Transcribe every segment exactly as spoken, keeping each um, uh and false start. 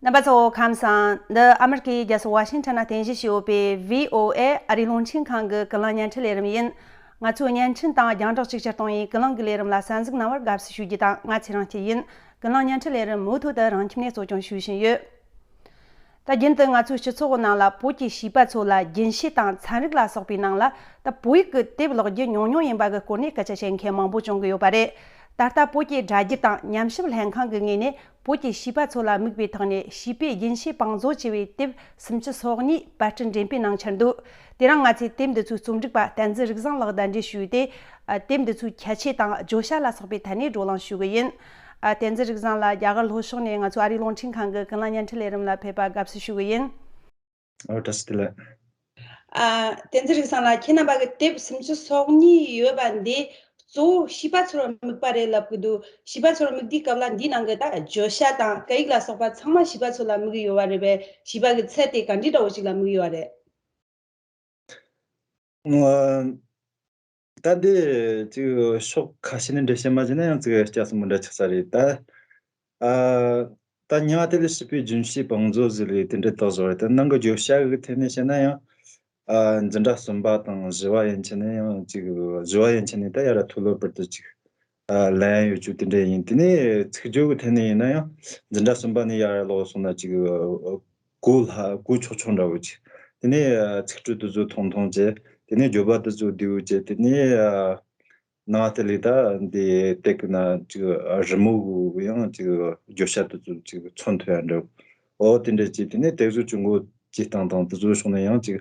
རྣམ་པ་ཚོ་ཁམས་བཟང་། འདི་ཨ་མེ་རི་ཁའི་རྒྱལ་ས་ཝ་ཤིང་ཊོན་ན་རྟེན་གཞི་བྱས་ཡོད་པའི་བྷི་ཨོ་ཨེ་ཨ་རིའི་རླུང་འཕྲིན་ཁང་གི་ཀུན་གླེང་བརྙན་འཕྲིན་ལས་རིམ་ཡིན། ང་ཚོས་བརྙན་འཕྲིན་དང་རྒྱང་བསྒྲགས་གཅིག་གྱུར་གཏོང་བའི་ཀུན་གླེང་གི་ལས་རིམ་ལ་གསན་གཟིགས་གནང་བར་དགའ་བསུ་ཞུ་རྒྱུ་དང་། ང་ཚེ་རིང་སྐྱིད་ཡིན། ཀུན་གླེང་བརྙན་འཕྲིན་ལས་རིམ་མུ་མཐུད་དུ་རང་ཁྱིམ་ནས་གཙོ་སྐྱོང་ཞུ་བཞིན་ཡོད། ད་རྒྱུན་དུ་ང་ཚོའི་སྤྱི་ཚོགས་ནང་ལ་བོད་ཀྱི་བྱིས་པ་ཚོ་ལ་རྒྱུན་ཤེས་དང་ཚན་རིག་ལ་སོགས་པའི་ནང་ལ། ད་བོད་ཡིག་གི་དེབ་ཀློག་རྒྱུ་ཉུང་ཉུང་ཡིན་པ་གི་སྐོར་ནས་སྐད་ཆ་བཤད་མཁན་མང་པོ་བྱུང་གི་ཡོད་པ་རེད། ད་ལྟ་བོད་ཀྱི་སྒྲ་སྒྱུར་དང་ཉམས་ཞིབ་ལྷན་ཁང་གི་ངོས་ནས། བོད་ཀྱི་བྱིས་པ་ཚོ་ལ་དམིགས་པའི་ཐོག་ནས་བྱིས་པའི་རྒྱུན་ཤེས་བང་མཛོད་ཅེས་པའི་དེབ་སུམ་ཅུ་སོ་གཉིས་པར་སྐྲུན་འགྲེམས་སྤེལ་གནང་འཆར་འདུག་དེ་རིང་ང་ཚོས་དེབ་འདི་ཚོའི་རྩོམ་སྒྲིག་པ་བསྟན་འཛིན་རིག་བཟང་ལགས་དང་འབྲེལ་ཞུས་ཏེ། ཨ། དེབ་འདི་ཚོའི་ཁྱད་ཆོས་དང་བརྗོད་བྱ་ལ་སོགས་པའི་ཐད་ནས་བགྲོ་གླེང་ཞུ་གི་ཡིན། ཨ། བསྟན་འཛིན་རིག་བཟང་ལགས་རྒྱ་གར་ལྷོ་ཕྱོགས་ནས་ང་ཚོ་ཨ་རིའི་རླུང་འཕྲིན་ཁང་གི་ཀུན་གླེང་བརྙན་འཕྲིན་ལས་རིམ་ལ་ཕེབས་པ་དགའ་བསུ་ཞུ་གི་ཡིན། ཨོ། བཀྲ་ཤིས་བདེ་ལེགས། ཨ། བསྟན་འཛིན་རིག་བཟང་ལགས། ཁྱེད་རྣམ་པ་གི་དེབ་སུམ་ཅུ་སོ་གཉིས་ཡོད་པ་འདི་གཙོ་བོ་བྱིས་པ་ཚོར་དམིགས་པ་རེད་ལབ་གི་འདུག་བྱིས་པ་ཚོར་དམིགས་དུས་སྐབས་ལ་འདིའི་ནང་གི་ད་བརྗོད་བྱ་དང་སྐད་ཡིག་ལ་སོགས་པ་ཚང་མ་བྱིས་པ་ཚོ་ལ་དམིགས་ཡོད་པ་རེད་པས། བྱིས་པ་གི་ཚད་དེ་ག་འདྲའི་འདྲ་བོ་ཞིག་ལ་དམིགས་ཡོད་པ་རེད། ཨ། ད་འདི་ཅིག་ཕྱོགས་ཁ་ཤས་ནས་འགྲེལ་བཤད་མ་བྱས་ན་ཡང་ཅིག་སྐྱ་སེར་མོ་འདྲ་ཆགས་ས་རེད་ད། ཨ། ད་མྱ་ངན་ལས་བྱིས་པའི་རྒྱུན་ཤེས་བང་མཛོད་ཟེར་ལས་དེ་འདྲ་བཏགས་བཞག་རེད། ད་ནང་གི་བརྗོད་བྱ་གི་ཐད་ནས་བཤད་ན་ཡང་། ཨ། འཛིན་གྲྭ་གསུམ་པ་དང་བཞི་བ་ཡན་ཆད་ནས་ཡང་ཅིག་བཞི་བ་ཡན་ཆད་ནས་ད་ཡར་མཐོ་སློབ་བར་དུ་ཅིག་ཨ། ལན་ཡོད་རྒྱུ་དེ་འདྲ་ཡིན། དེ་ནས་ཚིག་སྦྱོར་གྱི་ཐད་ནས་ཡིན་ན་ཡང་འཛིན་གྲྭ་གསུམ་པ་ནས་ཡར་ལོག་སོང་ན་ཅིག་གོ་སླ་གོ་ཆོག་ཆོག་འདྲ་བོ་ཅིག་དེ་ནས་ཚིག་འབྲུ་དེ་ཚོ་ཐུང་ཐུང་བྱས། དེ་ནས་བརྗོད་པ་དེ་ཚོ་བདེ་བོ་བྱས། དེ་ནས་ནང་དེ་ལས་ད་འདི་དེ་གི་ན་ཅིག་རི་མོ་གི་ཡང་ཅིག་བརྗོད་བྱ་དེ་ཚོ་ཅིག་མཚོན་ཐུབ་ཡ་འདྲ་བོ། ཨོ་དེ་འདྲ་བྱས། དེ་ནས་དེ་ཚོ་ཅུང་གོ་སྐྱེ་སྟངས་དང་དེ་ཚོ་ཕྱོགས་ནས་ཡང་ཅིག་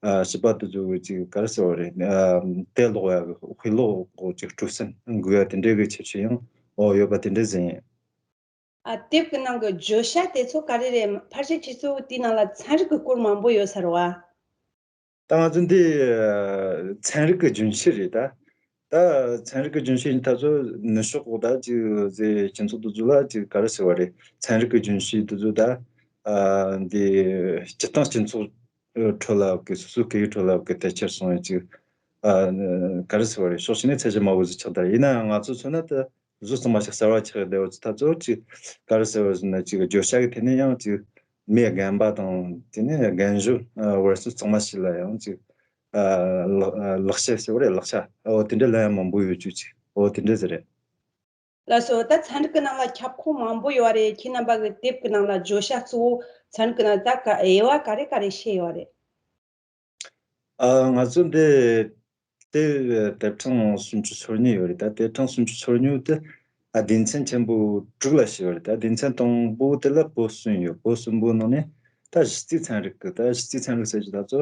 ཨ། བྱིས་པ་དེ་ཚོ་གི་ཅིག་ག་རེ་ཟེར་བ་རེད། ཨ། དེབ་ཀློག་ཡ་གི་དཔེ་ཀློག་གི་ཅིག་སྤྲོ་སེམས་འགུག་ཡ་དེ་འདྲའི་གི་ཁྱད་ཆོས་ཡང་ཨོ་ཡོད་པ་དེ་འདྲ་ཟིན་ཡིན། ཨ། དེབ་ཀྱི་ནང་གི་བརྗོད་བྱ་དེ་ཚོ་ག་རེ་རེད། ཕལ་ཆེར་ཁྱེད་ཚོ་དེའི་ནང་ལ་ཚན་རིག་གི་སྐོར་མང་པོ་ཡོད་ས་རེད་བ། ད་ང་ཚོ་འདི་ཚན་རིག་གི་རྒྱུན་ཤེས་རེད་ད། ད་ཚན་རིག་གི་རྒྱུན་ཤེས་ཡིན་ད་ཚོ་ནུབ་ཕྱོགས་གོ་ད་ཅིག་ཟེ་སྤྱི་ཚོགས་དེ་ཚོ་ལ་ཅིག་ག་རེ་ཟེར་བ་རེད། ཚན་རིག་གི་རྒྱུན་ཤེས་དེ་ཚོ་ད། ཨ། འདི་སྤྱི་བཏང་སྤྱི་ཚོགས་ཁྲོད་ལ་གི་སོ་སོའི་སྐད་ཡིག་ཁྲོད་ལ་གི་དེ་ཁྱེར་སོང་བའི་ཅིག་ཨ། ག་རེ་ཟེར་བ་རེད། ཕྱོགས་གཅིག་ནས་ཚད་གཞི་དམའ་བོ་ཟིག་ཆགས་ད། ཡིན་ནའང་ང་ཚོ་མཚོན་ན་ད་བཟོ་ཚང་མ་ཞིག་གསར་བ་ཆགས་བསྡད་ཡོད་ད་ཚོ་ཅིག་ག་རེ་ཟེར་བ་ཟེར་ན་ཅིག་བརྗོད་བྱ་གི་ཐད་ནས་ཡང་ཅིག་མི་རྒན་པ་དང་དེ་ནས་རྒན་གཞོན་བར་གསུམ་ཚང་མ་ཞིག་ལ་ཡང་ཅིག་ཨ། ལག་ལག་ཤེས་ཟེར་བ་རེད། ལག་ཆ་ཨོ་དེ་འདྲ་ལེན་ཡ་མང་པོ་ཡོད་རྒྱུ་ཅིག་ཨོ་དེ་འདྲ་ཟིག་རེད། ལགས་སོ། ད་ཚན་རིག་གི་ནང་ལ་ཁྱབ་ཁོངས་མང་པོ་ཡོད་རེད། ཁྱེད་རྣམ་པ་གི་དེབ་ཀྱི་ནང་ལ་བརྗོད་བྱ་གཙོ་བོ་ཚན་རིག་གི་ནང་ད་ག་དབྱེ་བ་ག་རེ་ག་རེ་ཕྱེ་ཡོད་རེད། ཨ། ང་ཚོ་འདི་དེབ་དེབ་ཕྲེང་སུམ་ཅུ་སོ་གཉིས་ཡོད་རེད། ད་དེབ་ཕྲེང་སུམ་ཅུ་སོ་གཉིས་དེ་ཨ་སྡེ་ཚན་ཆེན་པོ་དྲུག་ལ་ཕྱེ་ཡོད་རེད། ད་སྡེ་ཚན་དང་པོ་དེ་ལ་པོད་གསུམ་ཡོད། པོད་གསུམ་པོའི་ནང་ནས་ད་གཞི་རྩའི་ཚན་རིག་གི་ད་གཞི་རྩའི་ཚན་རིག་ཟེར་རྒྱུ་ད་ཚོ་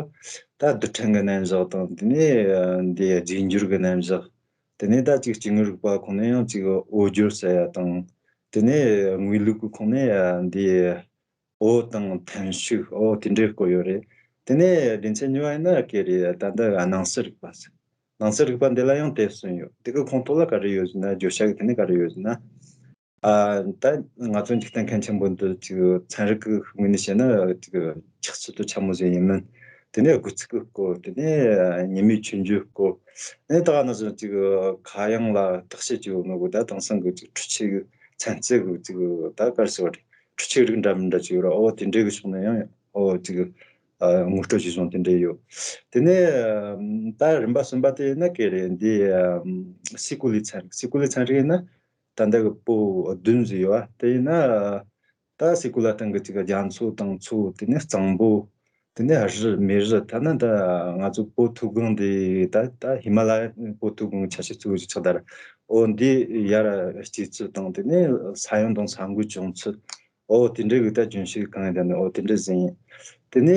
ད་རྡུལ་ཕྲན་གི་རྣམ་གཞག་དང་དེ་ནས་འདི་རྫས་འགྱུར་གི་རྣམ་གཞག་དེ་ནས་ད་ཅིག་སྐྱེ་དངོས་རིག་པ་ཁོངས་ནས་ཡང་ཅིག་འོ་སྦྱོར་ཟེར་ཡ་དང་། དེ་ནས་དངོས་ལུགས་ཀྱི་ཁོངས་ནས་འདི་འོ་དང་ཐན་ཤུགས་འོ་དེ་འདྲའི་སྐོར་ཡོད་རེད། དེ་ནས་སྡེ་ཚན་གཉིས་པ་ཡིན་ན་ག་རེ་ད་ལྟ་སྣང་སྲིད་རིག་པ་ཟེར། སྣང་སྲིད་རིག་པ་འདི་ལ་ཡང་དེབ་གསུམ་ཡོད། དེ་གི་ཁོངས་གཏོགས་ལ་ག་རེ་ཡོད་ཟེར་ན་བརྗོད་བྱ་གི་ཐད་ནས་ག་རེ་ཡོད་ཟེར་ན། ཨ། ད་ང་ཚོ་འཇིག་རྟེན་མཁན་ཆེན་པོ་འདི་ཅིག་ཚན་རིག་གི་ངོས་ནས་བཤད་ན་ཅིག་ཆགས་ཚུལ་དུ་ཆ་མོ་ཟིག་ཡིན་མིན། དེ་ནས་དགུ་ཚིགས་ཀྱི་སྐོར། དེ་ནས་ཉི་མའི་ཆོས་འབྱུང་སྐོར། དེ་ནས་ད་ག་ནང་བཞིན་ཅིག་ཁ་གཡང་ལ་བརྟག་དཔྱད་བྱེད་ཡོད་ནོ་གི་ད་དེང་སང་གི་ཅིག་འཕྲུལ་ཆས་ཀྱི་ཚན་རྩལ་གྱི་ཅིག་ད་ག་རེ་ཟེར་བ་རེད། འཕྲུལ་ཆས་རིགས་འདྲ་མི་འདྲ་ཅིག་ཡོད་ར། ཨོ་དེ་འདྲའི་གི་ཕྱོགས་ནས་ཡང་ཨོ་ཅིག་ཨ། ངོ་སྤྲོད་བྱས་སོང་། དེ་འདྲ་ཡོད། དེ་ནས་ཨམ། ད་རིམ་པ་གསུམ་པ་དེ་ཡིན་ན་ག་རེ་འདི་ཨམ། སའི་གོ་ལའི་ཚན་རིག་སའི་གོ་ལའི་ཚན་རིག་ཡིན་ན་ད་ལྟ་གི་པོད་བདུན་ཟིག་ཡོད་ཨ། དེ་ཡིན་ན་ད་སའི་གོ་ལ་སྟེང་གི་ཅིག་རྒྱ་མཚོ་དང་མཚོ། དེ་ནས་གཙང་པོ། དེ་ནས་རི་མི་རི། ཐ་ན་ད་ང་ཚོ་པོ་མཐོ་སྒང་འདི་ད་ད་ཧི་མ་ལ་ཡ་པོ་མཐོ་སྒང་ཆ་ཤས་གཙོ་བོ་ཅིག་ཆགས་ད་ར། ཨོ་འདི་ཡར་སྐྱེ་ཚུལ་དང་དེ་ནས་ས་ཡོམ་དང་ས་འགུལ་བྱུང་ཚུལ། ཨོ་དེ་འདྲའི་གི་ད་རྒྱུན་ཤེས་གང་ཡིན་ད་ནི་ཨོ་དེ་འདྲ་ཟིན་ཡིན། དེ་ནས་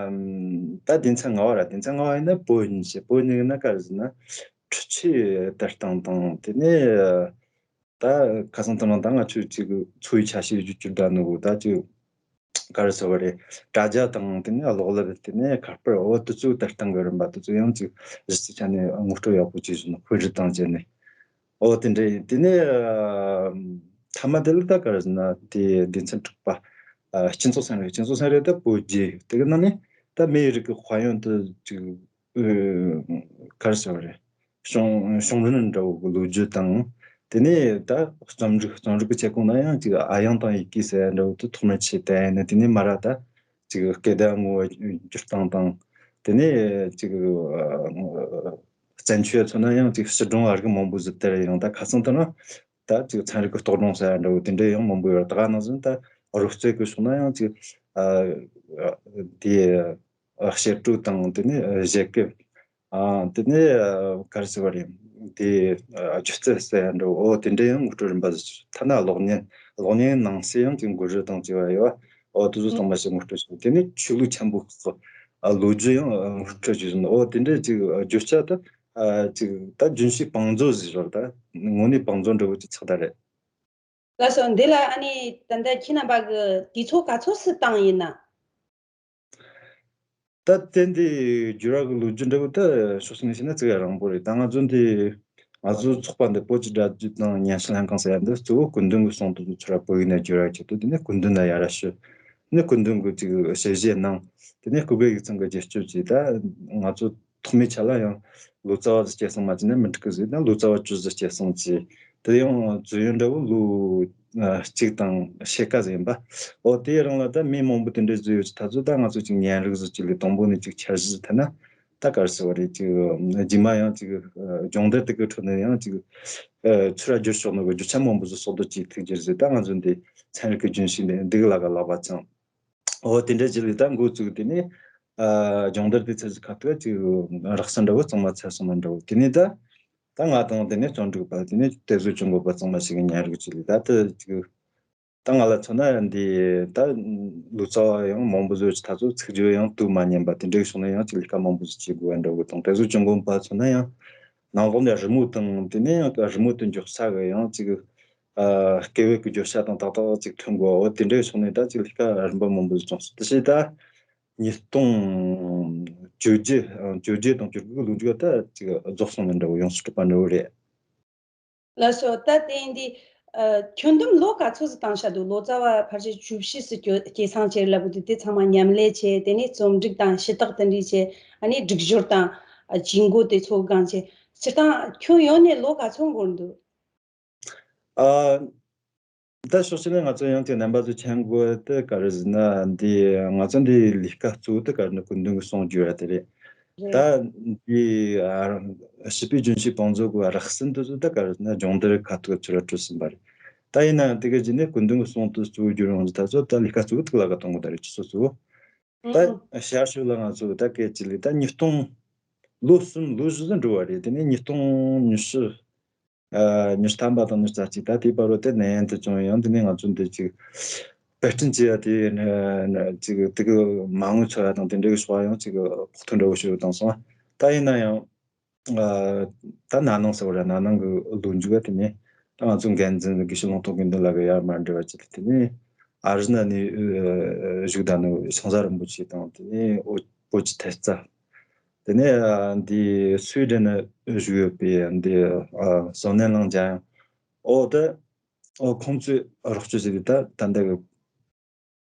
ཨམ། ད་སྡེ་ཚན་ལྔ་པ་ར། སྡེ་ཚན་ལྔ་པ་ཡིན་ན་པོད་གཉིས་བྱས། པོད་གཉིས་ཡིན་ན་ག་རེ་ཟེར་ན་འཕྲུལ་ཆས་དར་སྟངས་དང་། དེ་ནས་ད་ཁ་སང་དེ་རིང་ད་ང་ཚོས་ཅིག་འཚོ་བའི་ཆ་ཤས་བརྗོད་རྒྱུ་ད་ནི་གོ་ད་ཅིག་ག་རེ་ཟེར་བ་རེད། དྲ་རྒྱ་དང་དེ་ནས་གློག་ཀླད། དེ་ནས་ཁ་པར། ཨོ་དེ་ཚོའི་དར་སྟངས་ཀྱི་རིམ་པ་དེ་ཚོ་ཡང་ཅིག་གཞི་རྩའི་ཆ་ནས་ངོ་སྤྲོད་ཡག་པོ་བྱས་སོང་། དཔེ་རིས་དང་བཅས་ནས། ཨོ་དེ་འདྲ་ཡིན། དེ་ནས་ཨ། མཐའ་མ་དེ་ལ་ད་ག་རེ་ཟེར་ན་དེ་སྡེ་ཚན་དྲུག་པ། ཨ། སྤྱི་ཚོགས་ཚན་རིག་སྤྱི་ཚོགས་ཚན་རིག་ད་པོད་བརྒྱད་ཡོད། དེ་གི་ནང་ནས་ད་མིའི་རིགས་ཀྱི་དཔལ་ཡོན་དེ་ཅིག་ཨ། ག་རེ་ཟེར་བ་རེད། བྱུང་བྱུང་རིམ་འདྲ་བོ་གི་ལོ་རྒྱུས་དང་། དེ་ནས་ད་རྩོམ་རིག་རྩོམ་རིག་གི་ཁྱབ་ཁོངས་ན་ཡང་ཅིག་ཨ་དབྱངས་དང་ཡི་གེ་ཟེར་ཡ་འདྲ་བོ་དེ་ཐོག་མར་ཆེད་དུ་ཡིན་ན། དེ་ནས་མར་ར་ད་ཅིག་སྐད་བརྡ་ངོ་བོ་བསྒྱུར་སྟངས་དང་། དེ་ནས་ཅིག་བཙན་བྱོལ་མཚོན་ན་ཡང་ཅིག་ཕྱིར་སྒྲུང་བ་རིགས་མང་པོ་ཟིག་དེར་ཡང་ད་ཁ་སང་དུ་ན་ད་ཅིག་ཚན་རིག་གི་རྟོག་སྒྲུང་ཟེར་ཡ་འདྲ་བོ་དེ་འདྲ་ཡང་མང་པོ་ཡོད། ད་ག་ནང་བཞིན་ད་རོལ་རྩེད་ཀྱི་ཕྱོགས་ན་ཡང་ཅིག་ཨ་དེ་བཤད་སྒྲུང་དང་དེ་ནས་བཞད་གད། ཨ་དེ་ནས་ཨ་ག་རེ་ཟེར་བ་རེད། དེ་ཨ་སྒྱུ་རྩལ་ཟེར་ཡ་འདྲ་བོ། འོ་དེ་འདྲ་ཡང་ངོ་སྤྲོད་རིམ་པ་ཟིག་ཐ་ན་གློག་བརྙན་གློག་བརྙན་ནང་གསེས་ཡང་ཅིག་མགོ་རུས་དང་བཅས་པ་ཡོད་པ། འོ་དེ་ཚོ་ཚང་མ་ཞིག་ངོ་སྤྲོད་བྱུང་། དེ་ནས་ཆོས་ལུགས་ཆེན་པོ་ཁག་གི་ཨ་ལོ་རྒྱུས་ཡང་ཨ་ངོ་སྤྲོད་བྱས་སོང་། འོ་དེ་འདྲ་ཅིག་ཨ་བརྗོད་བྱ་ད་ཨ་ཅིག་ད་རྒྱུན་ཤེས་བང་མཛོད་ཟིག་ཡོད། ད་དངོས་གནས་བང་མཛོད་འདྲ་བོ་ཅིག་ཆགས་བསྡད་རེད། ལགས་སོ། འདི་ལ་ཨ་ནི་ད་ལྟ་ཁྱེད་རྣམ་པ་གི་དུས་ཚོད་ག་ཚོད་སུ་བཏང་ཡིན་ན། ད་དེ་འདི་བསྒྱུར་བ་གི་ལོ་རྒྱུས་འདྲ་བོ་ད་ཕྱོགས་གཅིག་ནས་བཤད་ན་ཙིག་རིང་པོ་རེད། ད་ང་ཚོ་འདི་ང་ཚོ་ཚོགས་པ་འདི་བོད་ཀྱི་སྒྲ་སྒྱུར་དང་སྙན་ཞུ་ལྷན་ཁང་ཟེར་ཡ་འདི་གཙོ་བོ་སྐུ་མདུན་གྱི་གསུང་དེ་ཚོ་ཚུར་བོད་ཡིག་ནང་བསྒྱུར་བ་བྱེད་དུས། དེ་ནས་སྐུ་མདུན་ལ་ཡར་ར་ཞུ། དེ་ནས་སྐུ་མདུན་གྱིས་ཅིག་ཞལ་བཞེས་གནང་། དེ་ནས་སྐུ་སྒེར་ཡིག་ཚང་གི་རྒྱབ་སྐྱོར་གྱིས་ད་ང་ཚོ་ཐོག་མའི་ཆ་ལ་ཡང་ལོ་ཙཱ་བ་ཟིག་སྐྱེད་སྲིང་མ་བྱས་ན་མི་འགྲིག་གི་ཟེར། ད་ལོ་ཙཱ་བ་བཅུ་ཟིག་སྐྱེད་སྲིང་བྱས། དེ་ཡང་བཙུགས་ཡུན་འདྲ་བོ་ལོ་ཨ་གཅིག་དང་ཕྱེད་ཀ་ཟིག་ཡིན་པ། འོ་དེའི་རིང་ལ་ད་མི་མང་པོ་དེ་འདྲ་བཟོས་ཡོད་ཅིག་ད་ཚོ་ད་ང་ཚོ་ཅིག་བརྙན་རིས་ཟིག་ཅིག་ལས་དང་པོ་ནས་ཅིག་འཆར་གཞི་ཐད་ན་ད་ག་རེ་ཟེར་བ་རེད། ཅིག་རྗེས་མ་ཡང་ཅིག་ཨ་སྦྱོང་བརྡར་དེ་གི་ཁྲོད་ནས་ཡང་ཅིག་ཨ་ཚུར་བསྒྱུར་ཆོག་ནོ་གི་རྒྱུ་ཆ་མང་པོ་ཟིག་གསོག་འདོད་ཅིག་ཐུགས་རྗེ་ཟིག་ད་ང་ཚོ་འདི་ཚན་རིག་གི་རྒྱུན་ཤེས་འདི་འདི་གི་ལ་ག་ལག་པ་བཅངས། འོ་དེ་འདྲ་ཅིག་ལས་ད་འགོ་བཙུགས། དེ་ནས་ཨ་སྦྱོང་བརྡར་དེ་ཚོ་ཟིག་ཁ་ཐུག་ཅིག་རགས་ཚད་འདྲ་བོ་གཙང་མ་ཚར་སོང་ན་འདྲ་བོ། དེ་ནས་ད་ད་ང་དང་དེ་ནས་རྩོམ་སྒྲིག་པ་དེ་ནས་དེབ་གཟུགས་སྐྱོང་དགོས་པ་ཚང་མ་ཞིག་གི་བརྙན་རིས་ཅིག་ལས་ད་དེ་ཅིག་ད་ང་ལ་མཚོན་ན་འདི་ད་ལོ་ཙཱ་བ་ཡང་མང་པོ་བཟོས་ཅིག་ད་ཚོ་ཚིག་སྦྱོར་ཡང་དུ་མ་ཉན་པ་དེ་འདྲའི་ཕྱོགས་ནས་ཡང་ཅིག་ལས་ཀ་མང་པོ་ཟིག་བྱེད་དགོས་པ་འདྲ་བོ་དང་། དེབ་གཟུགས་སྐྱོང་དགོས་པ་མཚོན་ན་ཡང་ནང་ལོགས་ནས་རི་མོ་དང་དེ་ནས་ཡང་རི་མོ་དེ་འཇོག་ས་གི་ཡང་ཅིག་ཨ་སྐད་བོད་ཀྱི་བརྗོད་བྱ་དང་ཏག་ཏག་ཅིག་ཐོན་དགོས། འོ་དེ་འདྲའི་ཕྱོགས་ནས་ད་ཅིག་ལས་ཀ་རིམ་པ་མང་པོ་ཟིག་བྱུང་སོང་། དེ་བྱས་ད་ཉིས་སྟོང་བཅོ་བརྒྱད་ཨ་བཅོ་བརྒྱད་དང་བཅུ་དགུ་གི་ལོ་མཇུག་ད་ཅིག་རྫོགས་སོང་ནི་འདྲ་བོ་ཡོངས་སུ་གྲུབ་པ་འདྲ་བོ་རེད། ལགས་སོ། ད་དེ་ཡིན་དུས་ཨ་ཁྱོན་བསྡོམས་ལོ་ག་ཚོད་ཟིག་བཏང་བཞག་འདུག་ལོ་ཙཱ་བ་ཕལ་ཆེར་བཅུ་བཞི་ཟིག་སྐྱོ་སྐྱེད་སྲིང་བྱས་ལབ་དུས་དེ་ཚང་མ་མཉམ་ལས་བྱས། དེ་ནས་རྩོམ་སྒྲིག་དང་ཞུ་དག་དེ་འདྲ་བྱས། ཨ་ནི་སྒྲིག་སྦྱོར་དང་ཨ་ཇུས་འགོད་དེ་ཚོ་སྒང་བྱས། སྤྱིར་བཏང་ཁྱོན་ཡོངས་ནས་ལོ་ག་ཚོད་འགོར་འདུག་ཨ་ད་ཕྱོགས་གཅིག་ནས་ང་ཚོ་ཡང་ཅིག་རྣམ་པ་ཚོ་མཁྱེན་དགོས་དེ་ག་རེ་ཟེར་ན། འདི་ང་ཚོ་འདི་ལས་ཀ་གཙོ་བོ་དེ་ག་རེ་ན་སྐུ་མདུན་གྱི་གསུང་བསྒྱུར་བ་དེ་རེད། རེད། ད་འདི་ཨ་བྱིས་པའི་རྒྱུན་ཤེས་བང་མཛོད་ཀྱི་རགས་ཟིན་དེ་ཚོ་ད་ག་རེ་ཟེར་ན་སྦྱོང་བརྡར་ཁ་ཐུག་ཚུར་ལ་སྤྲོད་ཟིན་པ་རེད། ད་ཡིན་ནའང་དེ་ག་ཅིག་ནས་སྐུ་མདུན་གྱི་གསུང་དེ་གཙོ་བོ་བསྒྱུར་ཡོང་ད་ཚོ་ད་ལས་ཀ་གཙོ་བོ་དེ་ལ་ག་གཏོང་དགོས་ད་རེད། ཁྱེད་ཚོ་གཙོ་བོ་ད་ཨང་ཤར་ཕྱོགས་ལ་ང་ཚོ་ད་སྐད་ཅིག་ལས་ད་ཉིས་སྟོང་ལོ་གསུམ་ལོ་བཞི་ཟིག་འགྲོ་བ་རེད། དེ་ནས་ཉིས་སྟོང་ཉི་ཤུ་ཨ་ཉི་ཤུ་ཐམ་པ་དང་ཉི་ཤུ་རྩ་གཅིག་ད་དེའི་བར་དུ་དེ་ནད་ཡམས་དེ་བྱུང་། ཡང་དེ་ནས་ང་ཚོ་འདི་ཅིག་དཔེ་སྐྲུན་བྱས་ཡ་དེ་ནས་ཅིག་དེ་གི་མ་དངུལ་འཚོལ་ཡ་དང་དེ་འདྲའི་ཕྱོགས་ཡང་ཅིག་ཕོག་ཐུག་འདྲ་བོ་ཞིག་བཏང་སོང་། ད་ཡིན་ན་ཡང་ཨ་ད་ན་ནིང་ཟེར་བ་ར་ན་ནིང་གི་ལོ་མཇུག་ག་དེ་ནས་ད་ང་ཚོ་འགན་འཛིན་དགེ་བཤེས་ལུང་རྟོགས་དགེ་འདུན་ལགས་ཀྱི་ཡར་མར་འབྲེལ་བ་བྱས་ཏེ། དེ་ནས་ཨ་རི་ན་ནས་བཞུགས་ད་ནི་ཞང་བཟའ་རིན་པོ་ཆེ་དང་། དེ་ནས་ཨོ་བོད་ཀྱི་ཐེབས་རྩ། དེ་ནས་ཨ་འདི་སུའེ་ཌེན་ན་བཞུགས་ཡོད་པའི་འདི་ཨ་བསམ་གནས་ལགས་འཇམ་དབྱངས། ཨོ་ད་ཨོ་ཁོང་ཚོས་རོགས་སྐྱོར་བྱས་ཏེ་ད་ད་ལྟ་གི་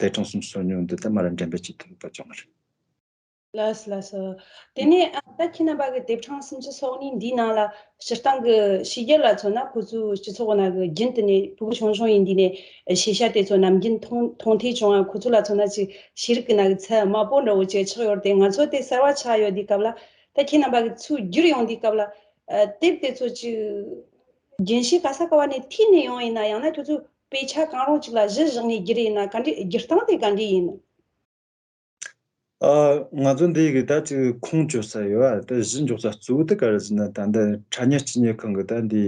དེབ་གྲངས་སུམ་ཅུ་སོ་གཉིས་འདི་ད་མར་འགྲེམས་སྤེལ་བྱེད་ཐུབ་པ་བྱུང་བ་རེད། ལགས་སོ་ལགས་སོ། དེ་ནས་ཨ་ད་ཁྱེད་རྣམ་པ་གི་དེབ་གྲངས་སུམ་ཅུ་སོ་གཉིས་འདིའི་ནང་ལ་སྤྱིར་བཏང་གི་ཕྱི་རྒྱལ་ལ་མཚོན་ན་ཁོ་ཚོའི་སྤྱི་ཚོགས་ནང་གི་རྒྱུན་དུ་ནས་ཕྲུ་གུ་ཆུང་ཆུང་ཡིན་དུས་ནས་ཤེས་བྱ་དེ་ཚོ་ནམ་རྒྱུན་མཐོང་མཐོང་ཐོས་བྱུང་བ། ཁོ་ཚོ་ལ་མཚོན་ན་ཅིག་ཤེས་རིག་གི་ནང་གི་ཚད་དམའ་པོ་འདྲ་བོ་ཅིག་ཆགས་ཡོད་རེད་དེ། ང་ཚོ་དེ་གསར་བ་ཆགས་ཡོད་དུས་སྐབས་ལ་ད་ཁྱེད་རྣམ་པ་གི་ཚུར་བསྒྱུར་ཡོང་དུས་སྐབས་ལ་ཨ་དེབ་དེ་ཚོ་ཅིག་རྒྱུན་ཤེས་ག་ས་ག་བ་ནས་ཐོན་ནས་ཡོང་ཡིན་ན། ཡང་ན་ཁྱོད་ཚོས་དཔེ་ཆ་གང་རུང་ཅིག་ལ་གཞི་བཞག་ནས་བསྒྱུར་ཡིན་ན། ག་འདྲ་བསྒྱུར་སྟངས་དེ་ག་འདྲ་ཡིན་ནམ། ཨ་ང་ཚོ་འདི་གི་ད་ཅིག་ཁུངས་བཅོལ་ས་ཡོད་པ། ད་གཞི་འཇོག་ས་གཙོ་བོ་དེ་ག་རེ་ཟེར་ན། ད་འདི་ཕྲ་མྱི་སྤྱི་མྱི་ཁང་གི་ད་འདི་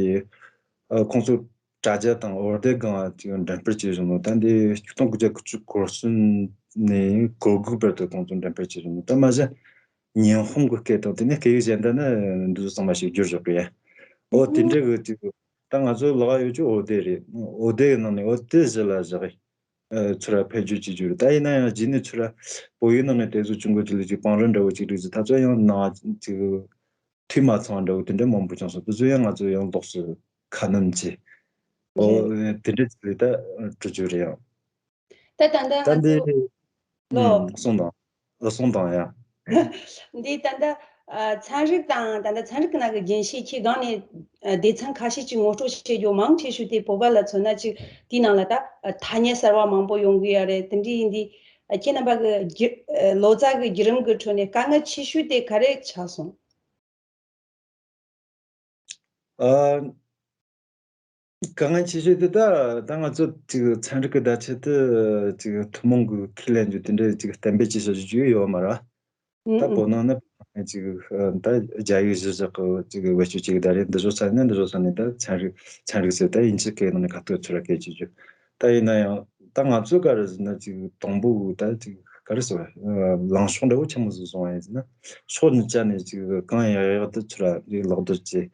ཨ་ཁོང་ཚོ་དྲ་རྒྱ་དང་འོད་སྡེར་སྒང་ལ་ཅིག་འགྲེམས་སྤེལ་བྱས་བཞིན་ནོ། ད་འདི་ཆིག་སྟོང་དགུ་བརྒྱ་དགུ་བཅུ་གོ་གསུམ་ནས་གོ་དགུ་བར་དུ་ཁོང་ཚོ་འགྲེམས་སྤེལ་བྱས་བཞིན་ནོ། ད་མ་གཞི་ཉི་ཧོང་གི་སྐད་དང་དེ་ནས་སྐད་ཡིག་གཞན་དག་ནི་འདི་ཚོ་ཚང་མ་ཞིག་བསྒྱུར་བཞག་པ་ཡིན། འོ་དེ་འདྲ་གི་ཅིག་ད་ང་ཚོ་ལག་ཡོད་ཀྱི་འོད་སྡེར་རེད། འོད་སྡེར་གི་ནང་ནས་འོ་དེ་གཞི་ལ་བཞག་གི་ཨ་ཚུར་ར་བེད་སྤྱོད་བྱེད་རྒྱུ་རེད། ད་ཡིན་ན་ཡང་རྗེས་ནས་ཚུར་ར་བོད་ཡིག་ནང་ནས་དེ་ཚོ་ཅུང་གོ་ཅི་ལ་ཅིག་བང་རིམ་འདྲ་བོ་ཅིག་རིགས་ཟིག་ད་ཚོ་ཡང་ནང་ཅིག་འཐུས་མ་ཚང་བ་འདྲ་བོ་དེ་འདྲ་མང་པོ་བྱུང་སོང་། དེ་ཚོ་ཡང་ང་ཚོ་ཡང་ལོགས་སུ་ཁ་སྣོན་བྱས། ཨོ་རེད། དེ་འདྲ་ཅིག་ལས་ད་གྲུབ་རྒྱུ་རེད་ཡང་། ད་ད་ལྟ་ད་ང་འདི་ཚོ་ལོ་ཨུམ་གསུངས་དང་། ཨ་གསུངས་དང་ཡ། འདི་ད་ལྟ་ ཨ། ཚན་རིག་དང་ད་ལྟ་ཚན་རིག་གི་ནང་གི་རྒྱུན་ཤེས་ཁྱེད་སྒང་ནས་ཨ་སྡེ་ཚན་ཁ་ཤས་ཅིག་ངོ་སྤྲོད་བྱེད་རྒྱུ་མང་ཆེ་ཤོས་དེ་བོད་པ་ལ་མཚོན་ན་ཅིག་དེའི་ནང་ལ་ད་ཨ་ཐ་སྙད་གསར་བ་མང་པོ་ཡོང་གི་ཡོད་རེད། དེ་འདྲ་ཡིན་དུས་ཨ་ཁྱེད་རྣམ་པ་གི་བརྒྱུད་ཨ་ལོ་ཙཱ་གི་བརྒྱུད་རིམ་གི་ཁྲོད་ནས་དཀའ་ངལ་ཆེ་ཤོས་དེ་ག་རེ་ཆགས་སོང་། ཨ། དཀའ་ངལ་ཆེ་ཤོས་དེ་ད་ད་ང་ཚོ་ཅིག་ཚན་རིག་གི་བརྡ་ཆད་དེ་ཅིག་ཐུན་མོང་གི་ཁས་ལེན་རྒྱུ་དེ་འདྲ་ཅིག་གཏན་འབེབས་ཅིག་བྱ་རྒྱུ་ཅིག་ཡོད་མ་རེད། ཨུ་ད་ཨུ། བོད་ནང་ནི་ཅིག་ད་རྒྱ་ཡིག་གཞི་བཞག་གི་ཅིག་བེད་སྤྱོད་ཅིག་ད་རེད། འདི་ཚོ་ས་ནས་འདི་ཚོ་ས་ནས་ད་ཚན་རིག་ཚན་རིག་ཟེར་ད་དབྱིན་ཇི་སྐད་ནང་ནས་ཁ་ཐུག་ཚུར་ར་སྐད་ཅིག་རྒྱུ། ད་ཡིན་ན་ཡང་ད་ང་ཚོ་ག་རེ་ཟེར་ན་ཅིག་དང་པོ་ད་ཅིག་ག་རེ་ཟེར་བ་ལངས་ཕྱོགས་འདྲ་བོ་ཆེན་མོ་ཟིག་བཟུང་བ་ཡིན་ཟེར་ན། ཕྱོགས་གཉིས་ཆ་ནས་ཅིག་གང་ཡག་ཡག་ཏུ་ཚུར་ར་ལག་བསྟར་བྱས།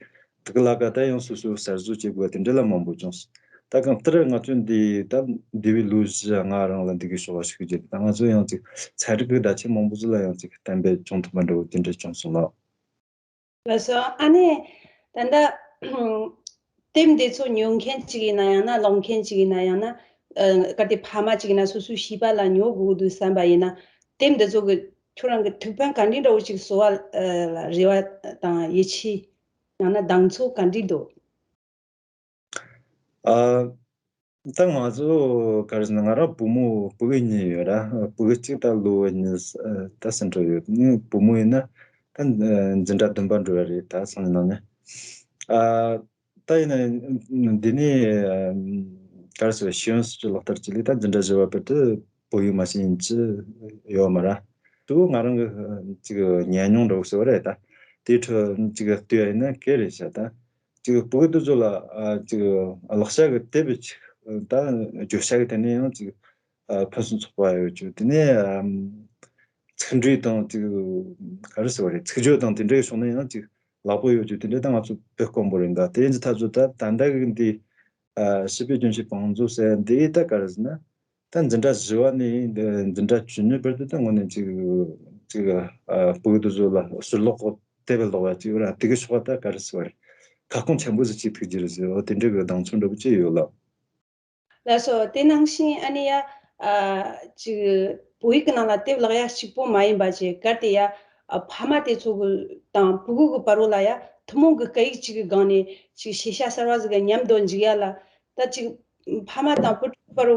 དེ་གི་ལ་ཀ་ད་ཡང་སོ་སོའི་གསར་བཟོ་བྱེད་དགོས་པ་དེ་འདྲ་ལ་མང་པོ་བྱུང་སོང་། ད་གང་ལྟར་ང་ཚོས་འདི་ད་འདས་པའི་ལོ་བཞི་ལྔ་རིང་ལ་འདི་གི་ཕྱོགས་ལ་ཞུགས་རྒྱུ་ད་ང་ཚོ་ཡང་ཅིག་ཚན་རིག་གི་བརྡ་ཆད་མང་པོ་ཟིག་ལ་ཡང་ཅིག་གཏན་འབེབས་བྱུང་ཐུབ་པ་འདྲ་བོ་དེ་འདྲ་བྱུང་སོང་ལགས། ལགས་སོ། ཨ་ནི་ད་ལྟ་དེབ་འདི་ཚོ་ཉོ་མཁན་ཅིག་ཡིན་ན་ཡང་ན་ཀློག་མཁན་ཅིག་ཡིན་ན་ཡང་ན་ཨ་གལ་ཏེ་ཕ་མ་ཅིག་ཡིན་ན་སོ་སོའི་བྱིས་པ་ལ་ཉོ་དགོས་འདུག་བསམ་པ་ཡིན་ན་དེབ་འདི་ཚོ་གི་ཁྱོད་རང་གི་ཐུགས་ཕན་ག་འདྲ་འདྲ་བོ་ཅིག་གསོ་བ་ཨ་ལ་རེ་བ་དང་ཡིད་ཆེས། ཡང་ན་གདེང་ཚོད་ག་འདྲ་འདུག་ཨ། ད་ང་ཚོ་ག་རེ་ཟེར་ན་ང་རང་བུ་མོ་ཕྲུ་གུ་གཉིས་ཡོད་ར། ཕྲུ་གུ་གཅིག་ད་ལོ་གཉིས་ད་ཟིན་འགྲོ་ཡོད། ངའི་བུ་མོ་ཡིན་ན་ད་འཛིན་གྲྭ་བདུན་པ་འགྲོ་ཡ་རེད་ད་སང་ཉིན་གནངས་ཉིན། ཨ། ད་ཡིན་ན་འདི་ནས་ག་རེ་ཟེར་ཤེས་ཡོན་སྲིད་ཇུས་ལག་བསྟར་བྱས་ལས་ད་འཛིན་གྲྭ་བཞི་པ་བར་དུ་བོད་ཡིག་མ་ཤེས་ཡིན་གྱི་ཡོད་མ་རེད། དུ་ང་རང་གི་ཅིག་ཉམས་མྱོང་འདྲ་བོ་ཟེར་བ་རེད་ད། དེའི་ཁྲོད་ཅིག་ལྟོས་ཡ་ཡིན་ན་ག་རེ་བྱ་ད། ཅིག་བོད་དུ་ཚོ་ལ་ཨ་ཅིག་ལག་ཆ་གི་དེབ་ཅིག་ད་བརྗོད་བྱ་གི་དེ་ནས་ཡང་ཅིག་ཨ་ཕུན་སུམ་ཚོགས་པ་ཡོད་ཅིག་དེ་ནས་ཨམ་ཚིག་འགྲེལ་དང་ཅིག་ག་རེ་ཟེར་བ་རེད། ཚིག་བརྗོད་དང་དེ་འདྲའི་ཕྱོགས་ནས་ཡང་ཅིག་ལག་པོ་ཡོད་ཅིག་དེ་འདྲ་ད་ང་ཚོ་དཔེ་དཀོན་པོ་རེད་འདུག་དེ་ཡིན་ཙི་ད་ཚོ་ད་ད་ལྟ་གི་འདི་ཨ་སྤྱི་པའི་རྒྱུན་ཤེས་བང་མཛོད་ཟེར་འདི་ད་ག་རེ་ཟེར་ན། ད་འཛིན་གྲྭ་བཞི་པ་ནས་འཛིན་གྲྭ་བཅུ་གཉིས་བར་དུ་ད་དངོས་གནས་ཅིག་ཅིག་ཨ་ཕྲུ་གུ་དེ་ཚོ་ལ་ཕྱིར་ལོག་དེབ་ལོག་པ་ཅིག་ཡོད་ར། དེ་གི་ཕྱོགས་ད་ག་རེ་ཟེར་བ་རེད། ཁ་སྐོང་ཆེན་པོ་ཟིག་ཅིག་ཐུག་རྒྱུ་རེད་ཟེར་བ་དེ་འདྲ་གི་གདེང་ཚོད་འདྲ་པོ་ཅིག་ཡོད་ལ། ལགས་སོ། དེ་ནང་བཞིན་ཨ་ནི་ཡ་ཨ་ཅིག་བོད་ཡིག་གི་ནང་ལ་དེབ་ཀློག་ཡ་གཅིག་པོ་མ་ཡིན་པ་ཅིག་གལ་ཏེ་ཡ་ཨ་ཕ་མ་དེ་ཚོ་གི་དང་ཕྲུ་གུ་གི་བར་རོ་ལ་ཡ་ཐུན་མོང་གི་སྐད་ཡིག་ཅིག་གི་སྒང་ནས་ཅིག་ཤེས་བྱ་གསར་བ་ཟིག་གི་མཉམ་དུ་འཇུག་ཡ་ལ་ད་ཅིག་ཕ་མ་དང་བུ་ཕྲུག་བར་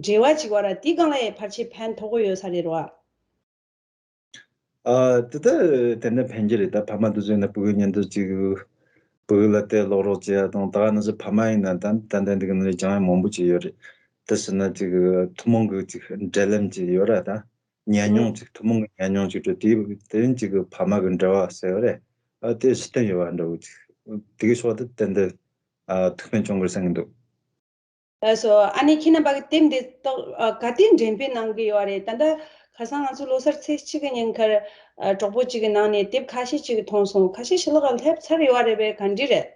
གྱི་འབྲེལ་བ་ཅིག་བར་དེའི་སྒང་ལ་ཡང་ཕལ་ཆེར་ཕན་ཐོགས་ཀྱི་ཡོད་ས་རེད་རོ། ཨ། དེ་ལྟ་དེ་འདྲ་ཕན་གྱི་རེད། ད་ཕ་མ་དེ་ཚོ་ཡིན་ན་ཕྲུ་གུ་ཉིན་དུ་ཅིག་ཕྲུ་གུ་ལ་དེབ་ཀློག་རོགས་བྱེད་ཡ་དང་། ད་ག་ནང་བཞིན་ཕ་མ་ཡིན་ན་ད་ད་ལྟ་འདི་ག་ནང་བཞིན་སྦྱང་ཡ་མང་པོ་ཅིག་ཡོད་རེད། དེ་ཟེར་ན་ཅིག་ཐུན་མོང་གི་ཅིག་འབྲེལ་ལམ་ཅིག་ཡོད་ར། ད་ཉམས་མྱོང་ཅིག་ཐུན་མོང་གི་ཉམས་མྱོང་ཅིག་འགྲོ་དེ་དེ་ཡིན་ཅིག་ཕ་མ་གི་འབྲེལ་བ་ཟེར་བ་རེད། ཨ། དེ་གཞི་རྟེན་ཡོད་པ་འདྲ་བོ་ཅིག་དེ་གི་ཕྱོགས་དེ་ཏན་ཏན་ཨ་ཐུགས་ཕན་གྱོང་གི་བསམ་གྱི་འདུག་ལགས་སོ། ཨ་ནི་ཁྱེད་རྣམ་པ་གི་དེབ་འདི་ཏོག་ཨ་ག་དུས་འགྲེམས་སྤེལ་གནང་གི་ཡོད་རེད། ད་ལྟ་ཁ་སང་ང་ཚོ་ལོ་གསར་ཚེས་གཅིག་གི་ཉིན་ཁར་ཨ་གྲོགས་པོ་གཅིག་གི་ནང་ནས་དེབ་ཁ་ཤས་ཅིག་མཐོང་སོང་། ཁ་ཤས་ཕྱི་ལོགས་ལ་སླེབས་ཚར་ཡོད་རེད་པས། ག་འདྲ་རེད།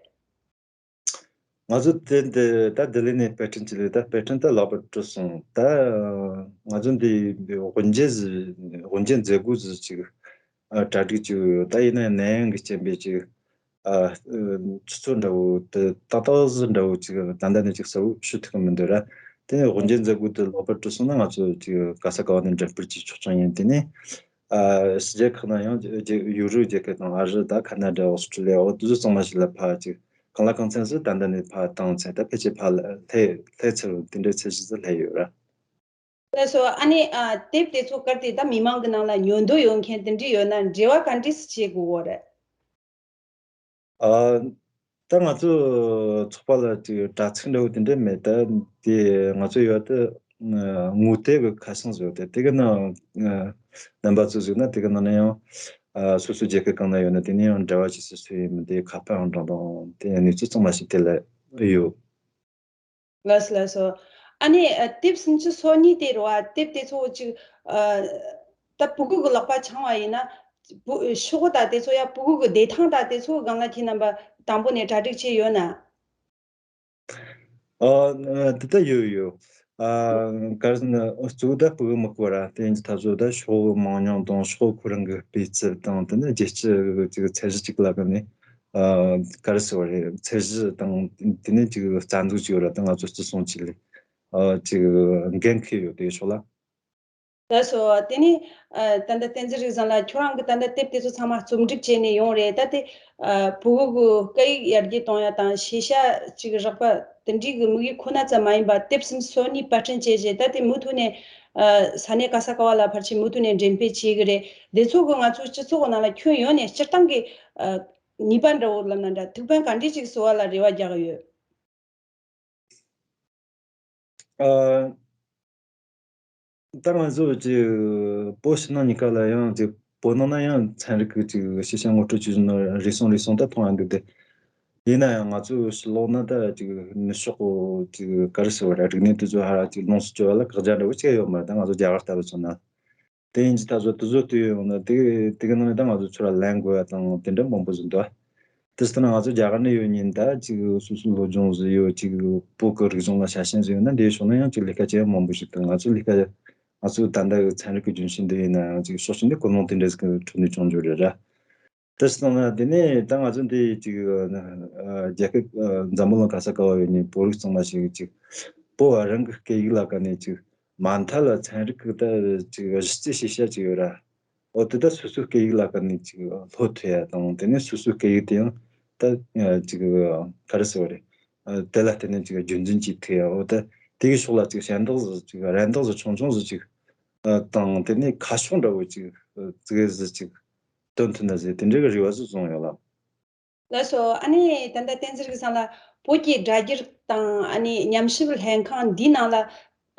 ང་ཚོ་དེ་འདི་ད་ལྡི་ལི་ནས་དཔེ་སྐྲུན་བྱས་ལས། ད་དཔེ་སྐྲུན་ད་ལེགས་པར་གྲུབ་སོང་། ད་ང་ཚོ་འདི་དབུ་འབྱེད་ཟིག་དབུ་འབྱེད་མཛད་སྒོ་ཟིག་ཅིག་ཨ་གྲ་སྒྲིག་བྱས་ཡོད། ད་ཡིན་ན་ནད་ཡམས་ཀྱི་རྐྱེན་པས་ཅིག་ཨ། ཆུ་ཚོད་འདྲ་བོ་དེ་ཏག་ཏག་ཟིག་འདྲ་བོ་ཅིག་ད་ལྟ་ནས་ཅིག་གསལ་བོ་ཞུ་ཐུབ་ཀྱི་མི་འདུག་ར། དེ་ནས་དབུ་འབྱེད་མཛད་སྒོ་དེ་ལེགས་པར་གྲུབ་སོང་ན་ང་ཚོ་ཅིག་ག་ས་ག་བ་ནས་འགྲེམས་སྤེལ་བྱེད་ཆོག་ཆོག་ཡིན། དེ་ནས་ཨ་ཕྱི་རྒྱལ་ཁག་ན་ཡང་ཅིག་ཡུ་རོབ་རྒྱལ་ཁབ་དང་ཨ་རི་དང་ཁ་ན་ཌ་ཨོ་སི་ཀྲི་ལི་ཡ་འོ་དེ་ཚོ་ཚང་མ་ཞིག་ལ་ཕར་ཅིག་གང་ལ་གང་འཚམ་ཟིག་ད་ལྟ་ནས་ཕར་བཏང་ཚར། ད་ཕལ་ཆེར་ཕར་སླེབས་སླེབས་ཚར་བ་དེ་འདྲའི་ཚད་གཞི་ཟིག་སླེབས་ཡོད་ར། ལགས་སོ། ཨ་ནི་ཨ་དེབ་དེ་ཚོ་གལ་ཏེ་ད་མི་མང་གི་ནང་ལ་ཉོ་འདོད་ཡོད་མཁན་དེ་འདྲ་ཡོད་ན་འབྲེལ་བ་ག་འདྲ་ཞིག་བྱེད་དགོས་ཀྱི་རེད། ཨ། ད་ང་ཚོ་ཚོགས་པ་ལ་ཅིག་དྲ་ཚིགས་འདྲ་བོ་དེ་འདྲ་མེད། ད་དེ་ང་ཚོ་ཡོད་དེ་ངོ་དེབ་གི་ཁ་བྱང་ཟིག་ཡོད་དེ། དེ་གི་ནང་རྣམ་པ་ཚོ་གཟིགས་ན་དེ་གི་ནང་ན་ཡང་ཨ་སོ་སོའི་རྒྱལ་ཁབ་གང་ན་ཡོད་ན་དེ་ནས་ཡང་འབྲེལ་བ་བྱེད་སྲོལ་ཡོད་མི་འདུག་ཁ་པར་ཡང་འདྲ་དང་དེ་གནས་ཚུལ་ཚང་མ་ཞིག་དེ་ལ་ཡོད། ལགས་སོ་ལགས་སོ། ཨ་ནི་ཨ་དེབ་སུམ་ཅུ་སོ་གཉིས་དེ་རེད་བ། དེབ་དེ་ཚོ་ཅིག་ཨ་ད་ཕྲུ་གུ་གི་ལག་པ་འཆང་བ་ཡིན་ན་བུ་ཤོག་གུ་དང་དེ་ཚོ་ཡ་ཕྲུ་གུ་གི་བདེ་ཐང་དང་དེ་ཚོ་སྒང་ལ་ཁྱེད་རྣམ་པ་དང་པོ་ནས་གྲ་སྒྲིག་བྱས་ཡོད་ན། ཨ་དེ་ད་ཡོད་ཡོད། ཨ་ག་རེ་ཟེར་ན་གཙོ་བོ་ད་ཕྲུ་གུ་མི་དགོས་ར། དེ་ཡིན་དུས་ད་གཙོ་བོ་ད་ཤོག་གུ་མང་ཉུང་དང་ཤོག་གུ་ཁོ་རང་གི་སྤུས་ཚད་དང་དེ་ནས་རྒྱལ་སྤྱི་གི་ཅིག་ཚད་གཞི་ཅིག་ལ་བརྟེན་ནས། ཨ་ག་རེ་ཟེར་བ་རེད། ཚད་གཞི་དང་དེ་ནས་ཅིག་རྩ་འཛུགས་ཅིག་ཡོད་ར། ད་ང་ཚོ་བརྩི་སྲུང་བྱེད་ལས་ཨ་ཅིག་འགན་འཁུར་ཡོད་དེ་ཕྱོགས་ལ། ལགས་སོ། དེ་ནས་ཨ་ད་ལྟ་བསྟན་འཛིན་རིག་བཟང་ལགས་ཁྱོད་རང་གི་ད་ལྟ་དེབ་དེ་ཚོ་ཚང་མ་རྩོམ་སྒྲིག་བྱས་ནས་ཡོང་རེད། ད་དེ་ཨ་བོད་གི་སྐད་ཡིག་ཡར་རྒྱས་གཏོང་ཡ་དང་ཤེས་བྱ་ཅིག་རག་པ་དེ་འདྲའི་གི་དམིགས་ཡུལ་ཁོ་ན་ཙམ་མ་ཡིན་པར་དེབ་གསུམ་སོ་གཉིས་པར་སྐྲུན་བྱས་རྗེས་ད་དེ་མུ་མཐུད་ནས་ཨ་ས་གནས་ག་ས་ག་བ་ལ་ཕལ་ཆེར་མུ་མཐུད་ནས་འགྲེམས་སྤེལ་བྱེད་གི་རེད། དེ་ཚོ་གི་ང་ཚོའི་སྤྱི་ཚོགས་ནང་ལ་ཁྱོན་ཡོངས་ནས་སྤྱིར་བཏང་གི་ཨ་ནུས་པ་འདྲ་བོ་ལབ་ན་འདྲ་ཐུགས་ཕན་ག་འདྲས་ཅིག་གསོ་བ་ལ་རེ་བ་རྒྱག་གི་ཡོད། ཨ། ད་ང་ཚོ་ཅིག་བོད་ཕྱི་ནང་གཉིས་ཀ་ལ་ཡང་ཅིག་བོད་ནང་ན་ཡང་ཚན་རིག་གི་ཅིག་ཤེས་བྱ་ངོ་སྤྲོད་བྱེད་བཞིན་ན་རེ་ཟུང་རེ་ཟུང་ད་མཐོང་ཡ་འདུག་སྟེ། ཡིན་ན་ཡང་ང་ཚོ་ཕྱི་ལོགས་ན་ད་ཅིག་ནུབ་ཕྱོགས་གི་ཅིག་ག་རེ་ཟེར་བ་རེད། རིག་གནས་དེ་ཚོ་ཧ་ཅིག་ལོངས་སུ་སྤྱོད་པ་ལ་བཀག་རྒྱ་འདྲ་བོ་ཅིག་ཡོད་མ་རེད། ད་ང་ཚོ་རྒྱ་གར་ལྟ་བུ་སོང་ན། དེ་ཡིན་གྱི་ད་གཟོད་དེ་ཚོ་ལྟོས་ཡོང་ན་དེ་དེ་གི་ནང་ནས་ད་ང་ཚོ་ཚུར་ལ་ལེན་དགོས་ཡ་དང་དེ་འདྲ་མང་པོ་ཟིག་འདུག་དེ་ལྟར་ན་ང་ཚོ་རྒྱ་གར་ནས་ཡོད་ཉིན་ད་ཅིག་སོ་སོའི་སློབ་སྦྱོང་ཟིག་ཡོད། ཅིག་བོད་ཀྱི་རིག་གཞུང་ལ་ཆ་ཤས་ཟིག་ཡོད་ན་འདིའི་ཕྱོགས་ན་ཡང་ཅིག་ལས་ཀ་བྱེད་ཡ་མང་པོ་ཞིག་འདུག་ང་ཚོའི་ལས་ཀ་ང་ཚོའི་ད་ལྟ་གི་ཚན་རིག་གི་རྒྱུན་ཤེས་འདི་ཡིན་ན་ཡང་ཅིག་ཕྱོགས་གཅིག་ནས་ཀུན་སློང་དེ་འདྲ་ཟིག་གི་ཁྲོད་ནས་བྱུང་རྒྱུ་རེད་ར། དེ་སོང་ན་དེ་ནས་ད་ང་ཚོ་འདི་ཅིག་ཨ་རྒྱལ་ཁབ་ཨ་འཛམ་བུ་གླིང་ག་ས་ག་བ་ཡོད་ནས་བོད་རིགས་ཚང་མ་ཞིག་ཅིག་བོད་རང་གི་སྐད་ཡིག་ལ་ཀ་ནས་ཅིག་མ་མཐའ་ལ་ཚན་རིག་གི་ད་ཅིག་གཞི་རྩའི་ཤེས་བྱ་ཅིག་ཡོད་ར། འོ་དེ་ད་སོ་སོའི་སྐད་ཡིག་ལ་ཀ་ནས་ཅིག་སློབ་ཐུབ་ཡ་དང་དེ་ནས་སོ་སོའི་སྐད་ཡིག་དེ་ཡང་ད་ཅིག་ག་རེ་ཟེར་བ་རེད། ཨ་དེ་ལ་བརྟེན་ནས་ཅིག་རྒྱུན་འཛིན་བྱེད་ཐུབ་ཡ། འོ་ད་དེ་གི་ཕྱོགས་ལ་ཅིག་ཞལ་འདེགས་ཟིག་ཅིག་རེ་འདེགས་ཟིག་ཆུང་ཆུང་ཟིག་ཅིག་ཨ་དང་དེ་ནས་ཁ་ཕྱོགས་འདྲ་བོ་ཅིག་ཨ་ཙི་གེ་ཟིག་ཅིག་སྟོན་ཐུབ་ན་ཟེར་དེ་འདྲ་གི་རེ་བ་ཟིག་བཟུང་ཡོད་ལ། ལགས་སོ། ཨ་ནི་ད་ལྟ་བསྟན་འཛིན་རིག་བཟང་ལགས་བོད་ཀྱི་སྒྲ་སྒྱུར་དང་ཨ་ནི་ཉམས་ཞིབ་ལྷན་ཁང་འདིའི་ནང་ལ་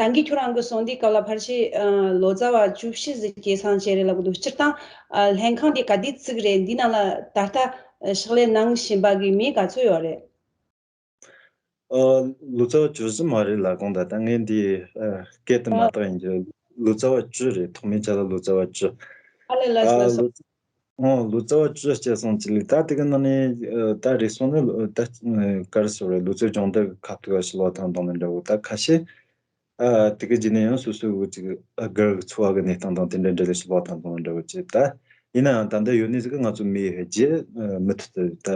ད་གིན་ཁྱོད་རང་གིས་གསུངས་དུས་སྐབས་ལ་ཕལ་ཆེར་ཨ་ལོ་ཙཱ་བ་བཅུ་བཞི་ཟིག་སྐྱེད་སྲིང་བྱས་རེད་ལབ་གི་འདུག་སྤྱིར་བཏང་ཨ་ལྷན་ཁང་འདི་ག་དུས་བཙུགས་རེད། འདིའི་ནང་ལ་ད་ལྟ་ཨ་ཕྱག་ལས་གནང་བཞིན་པ་གི་མི་ག་ཚོད་ཡོད་རེད། ཨ་ལོ་ཙཱ་བ་བཅུ་བཞི་མ་རེད་ལ་གོང་ད་ལྟ་ངས་འདི་ཨ་སྐད་དུ་མ་ཨ་བཏགས་ཡིན་གྱི་ལོ་ཙཱ་བ་བཅུ་རེད། ཐོག་མའི་ཆ་ལ་ལོ་ཙཱ་བ་བཅུ། ཨ་ལེ་ལགས་སོ། ཨ་ལགས་སོ། ལོ་ཨོ་ལོ་ཙཱ་བ་བཅུ་སྐྱེད་སྲིང་བྱས་ལེ། ད་དེ་གི་ནང་ནས་ཨ་ད་རེ་ཟུང་ནི་ལོ་ད་ཨ་ག་རེ་ཟེར་བ་རེད། ལོ་ཙཱ་སྦྱོང་བརྡར་གི་ཁ་ཐུག་ག་ཕྱི་ལོགས་བཏང་བཏང་ནི་འདྲ་བོ། ད་ཁ་ཤས་ཨ་དེ་གི་རྗེས་ནས་ཡང་སོ་སོའི་ཅིག་ཨ་སྒེར་གྱི་འཚོ་བ་གི་གནས་སྟངས་དང་དེ་འདྲ་འདྲ་ལས་ཕྱི་ལོགས་བཏང་བཏང་ནི་འདྲ་བོ་བྱས། ད་ཡིན་ནའང་ད་ལྟ་ཡོད་ནི་ཟིག་གི་ང་ཚོ་མི་ཡི་རྗེས་ཨ་མུ་མཐུད་དུ་ད་ཨ་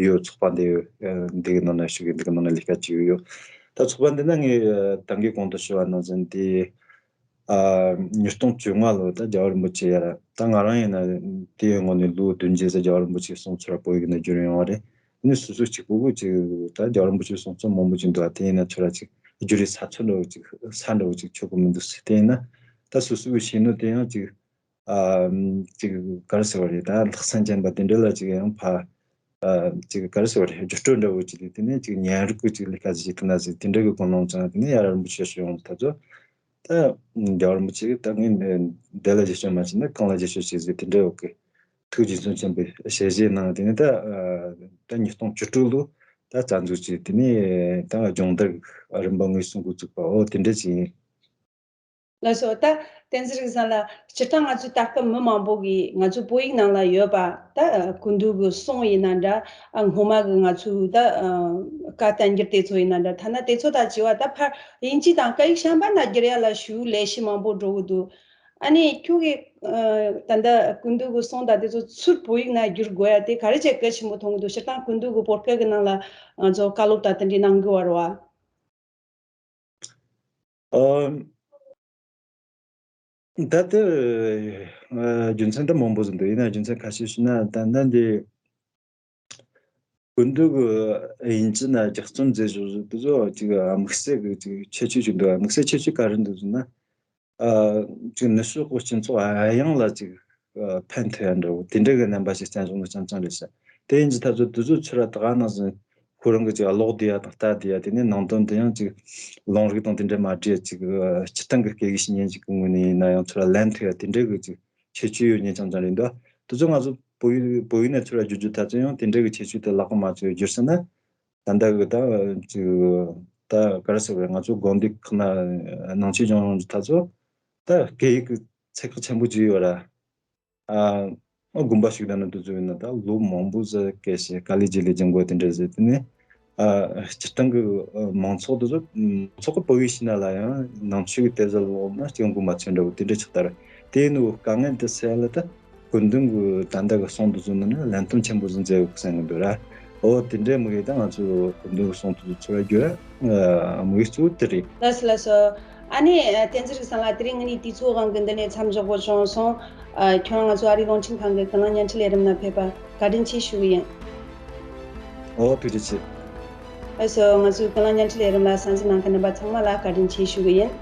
ཡོད། ཚོགས་པ་འདི་ཡོད། ཨ་འདི་གི་ནང་ན་ཞུགས་གི་འདི་གི་ནང་ན་ལས་ཀ་བྱེད་ཡོད། ད་ཚོགས་པ་འདི་ན་ངས་ཨ་ད་གིན་གོང་དུ་ཞུ་བ་ནང་བཞིན་དེ། ཨ་ཉིས་སྟོང་བཅོ་ལྔ་ལོ་ད་རྒྱལ་བ་རིན་པོ་ཆེ་ཡར་ད་ང་རང་ཡིན་ན་དེའི་སྔོན་ནས་ལོ་བདུན་བརྒྱད་ཙམ་རྒྱལ་བ་རིན་པོ་ཆེའི་གསུང་ཚུལ་བོད་ཡིག་ནས་བསྒྱུར་ཡོང་བ་རེད། ཨ་ནི་སོ་སོ་གཅིག་པུ་གི་ཅིག་ད་རྒྱལ་བ་རིན་པོ་ཆེའི་གསུང་ཚུལ་མང་པོ་ཅིག་འདུག་ཨ་དེ་ཡིན་ན་ཁྱོད་ར་ཅིག་བསྒྱུར་ཡའི་ས་ཚོད་འདྲ་བོ་ཅིག་ས་འདྲ་བོ་ཅིག་ཆོག་གི་མི་འདུག་ཟེར། དེ་ཡིན་ན་ད་སོ་སོ་གི་ཤེས་ནོ་དེ་ཡང་ཅིག་ཨ་ཅིག་ག་རེ་ཟེར་བ་རེད། ད་ལྷག་སེམས་ཅན་པ་དེ་འདྲ་ལ་ཅིག་ཡང་ཕ་ཨ་ཅིག་ག་རེ་ཟེར་བ་རེད། བསྒྱུར་སྤྲོད་འདྲ་བོ་ཅིག་དེ་ནས་ཅིག་ཉན་རིག་གི་ཅིག་ལས་ཀ་ཟིག་ཐུབ་ན་ཟིག་དེ་འདྲ་གི་ཀུན་སློང་ཅང་དེ་ནས་ཡར་རིན་པོ་ཆེ་ཞུ་ཡོང་ད་ཚོ། ད་རྒྱལ་བ་རིན་པོ་ཆེ་གིས་ད་ངས་འདི་ལ་རྗེས་ཆོད་མ་བྱས་ན་གང་ལ་རྗེས་ཆོད་བྱེད་ཟིག་དེ་འདྲ་བོ་གི་ཐུགས་རྗེ་བཙུན་ཆེན་པོས་ཞལ་བཞེས་གནང་། དེ་ནས་ད་ཨ་ད་ཉིས་སྟོང་བཅུ་དྲུག་ལོ་ད་རྩ་འཛུགས་ཀྱིས་དེ་ནས་ད་སྦྱོང་བརྡར་རིམ་པ་དངོས་སུ་འགོ་བཙུགས་པ་འོ་དེ་འདྲ་ཅིག་ཡིན། ལགས་སོ། ད་བསྟན་འཛིན་རིག་བཟང་ལགས་སྤྱིར་བཏང་ང་ཚོའི་ད་སྐབས་མི་མང་པོ་གིས་ང་ཚོའི་བོད་ཡིག་ནང་ལ་ཡོད་པ་ད་སྐུ་མདུན་གྱི་གསུང་ཡིན་ན་འདྲ། ཨ་སྔོན་མ་གི་ང་ཚོའི་ད་ཨ་བཀའ་བསྟན་འགྱུར་དེ་ཚོ་ཡིན་ན་འདྲ། ཐ་ན་དེ་ཚོ་དང་བཅས་པ་ད་ཕར་དབྱིན་ཇི་དང་སྐད་ཡིག་གཞན་པ་ན་བསྒྱུར་ཡ་ལ་ཞུ་ལས་གཞི་མང་པོ་འགྲོ་གི་འདུག་ཨ་ནི་ཁྱོད་ཀྱིས་ཨ་ད་ལྟ་སྐུ་མདུན་གྱི་གསུང་དང་དེ་ཚོ་ཚུར་བོད་ཡིག་ནང་བསྒྱུར་དགོས་ཡ་དེ་ག་རེ་བྱས་གལ་ཆེན་པོ་མཐོང་གི་འདུག་སྤྱིར་བཏང་སྐུ་མདུན་གྱི་བོད་སྐད་ཀྱི་ནང་ལ་ང་ཚོ་བཀའ་སློབ་དང་དེ་འདྲའི་གནང་གི་ཡོད་རེད་བ། ཨ་ད་ལྟ་ཨ་རྒྱུ་མཚན་ད་མང་པོ་ཟིག་འདུག་ཡིན་ན་རྒྱུ་མཚན་ཁ་ཤས་ཞུས་ན་ད་ལྟ་འདི་སྐུ་མདུན་གྱིས་དབྱིན་ཇི་ནང་ལྗགས་རྩོམ་མཛད་བཞག་ཟིག་དེ་ཚོ་ཅིག་དམིགས་བསལ་གྱི་ཅིག་ཁྱད་ཆོས་ཅིག་འདུག་དམིགས་བསལ་ཁྱད་ཆོས་ག་རེ་འདུག་ཟེར་ན། ཨ་ཅིག་ནུབ་ཕྱོགས་ཀྱི་སྤྱི་ཚོགས་ཨ་ཡང་ལ་ཅིག་ཨ་ཕན་ཐོགས་ཡ་འདྲ་བོ་དེ་འདྲ་གི་རྣམ་པ་ཞིག་བསྟན་བཞག་ནི་རྐྱང་རྐྱང་རེད་ཤག་དེ་ཡིན་གྱི་ད་ཚོད་དུས་ཚོད་ཚུར་ར་ད་ག་ནང་བཞིན་ཁོ་རང་གི་ཅིག་ཀློག་བསྡད་ཡ་དང་ལྟ་བསྡད་ཡ་དེ་ནས་ནང་དོན་དེ་ཡང་ཅིག་ལུང་རིགས་དང་དེ་འདྲ་མ་འདྲེས་ཅིག་ཨ་སྤྱིར་བཏང་གི་སྐད་ཡིག་ཤེས་མཁན་ཅིག་གི་ངོས་ནས་ཡིན་ན་ཡང་ཚུར་ར་ལན་ཐེབས་ཡ་དེ་འདྲ་གི་ཅིག་ཁྱད་ཆོས་ཡོད་མཁན་རྐྱང་རྐྱང་རེད་འདུག་དུས་ཚོད་ང་ཚོ་བོད་ཡིག་བོད་ཡིག་ནས་ཚུར་ར་བསྒྱུར་རྒྱུ་ད་ཚོད་ཡང་དེ་འདྲ་གི་ཁྱད་ཆོས་དེ་ལག་པ་མ་ཚོས་བསྒྱུར་ཟིན་ན། ད་ལྟ་གི་ད་ཅིག་ད་ག་རེ་ཟེར་བ་རེད། ང་ཚོ་དགོན་སྡེ་ཁག་ན་ནང་ཆོས་སྦྱོང་ཡོང་རྒྱུ་ད་ཚོ་ད་སྐད་ཡིག་གི་ཚད་བཀག་ཆེན་པོ་ཅིག་ཡོད་ར། ཨ་དགོན་པ་ཞིག་ད་ནང་དུ་འཛུལ་ཡིན་ན་ད་ལོ་མང་པོ་ཟིག་སྐད་བཤད་དཀའ་ལས་རྒྱག་ལས་སྦྱང་དགོས་དེ་འདྲ་ཟེར། དེ་ནས་ཨ་སྤྱིར་བཏང་གི་ཨ་མང་ཚོགས་དེ་ཚོ་མང་ཚོགས་ཀྱི་བོད་ཡིག་ཤེས་ན་ལ་ཡང་ནང་ཆོས་ཀྱི་དེབ་ཟིག་ཀློག་ན་སྐྱོན་དགོས་མ་ཚོད་འདྲ་བོ་དེ་འདྲ་ཆགས་ད་ར། དེ་ནི་དཀའ་ངལ་དེ་སེལ་ལ་ད། སྐུ་མདུན་གྱི་ད་ལྟ་གི་གསུང་དེ་ཚོ་ནི་ནི་ལན་སྟོན་ཆེན་པོ་ཟིག་མཛད་ཡོད་བསམ་གི་འདུག་ར། འོ་དེ་འདྲའི་དམིགས་ཡུལ་ད་ང་ཚོ་སྐུ་མདུན་གྱི་གསུང་དེ་ཚོ་ཚུར་ར་བསྒྱུར་ཡ་དམིགས་ཡུལ་གཙོ་བོ་དེ་རེད། ལགས་སོ་ལགས་སོ། ཨ་ནི་བསྟན་འཛིན་རིག་བཟང་ལགས། དེ་རིང་ངེད་གཉིས་དུས་ཚོད་དབང་གིས་འདི་ནས་མཚམས་འཇོག་དགོས་བྱུང་སོང་། ཁྱོད་རང་ང་ཚོ་ཨ་རིའི་རླུང་འཕྲིན་ཁང་གི་ཀུན་གླེང་བརྙན་འཕྲིན་ལས་རིམ་ལ་ཕེབས་པ་བཀའ་དྲིན་ཆེ་ཞུ་གི་ཡིན། ཨོ་བཀའ་དྲིན་ཆེ། ཨ་སོ། ང་ཚོའི་ཀུན་གླེང་བརྙན་འཕྲིན་ལས་རིམ་ལ་གསན་གཟིགས་གནང་མཁན་རྣམ་པ་ཚང་མ་ལ་བཀའ་དྲིན་ཆེ་ཞུ་གི་ཡིན།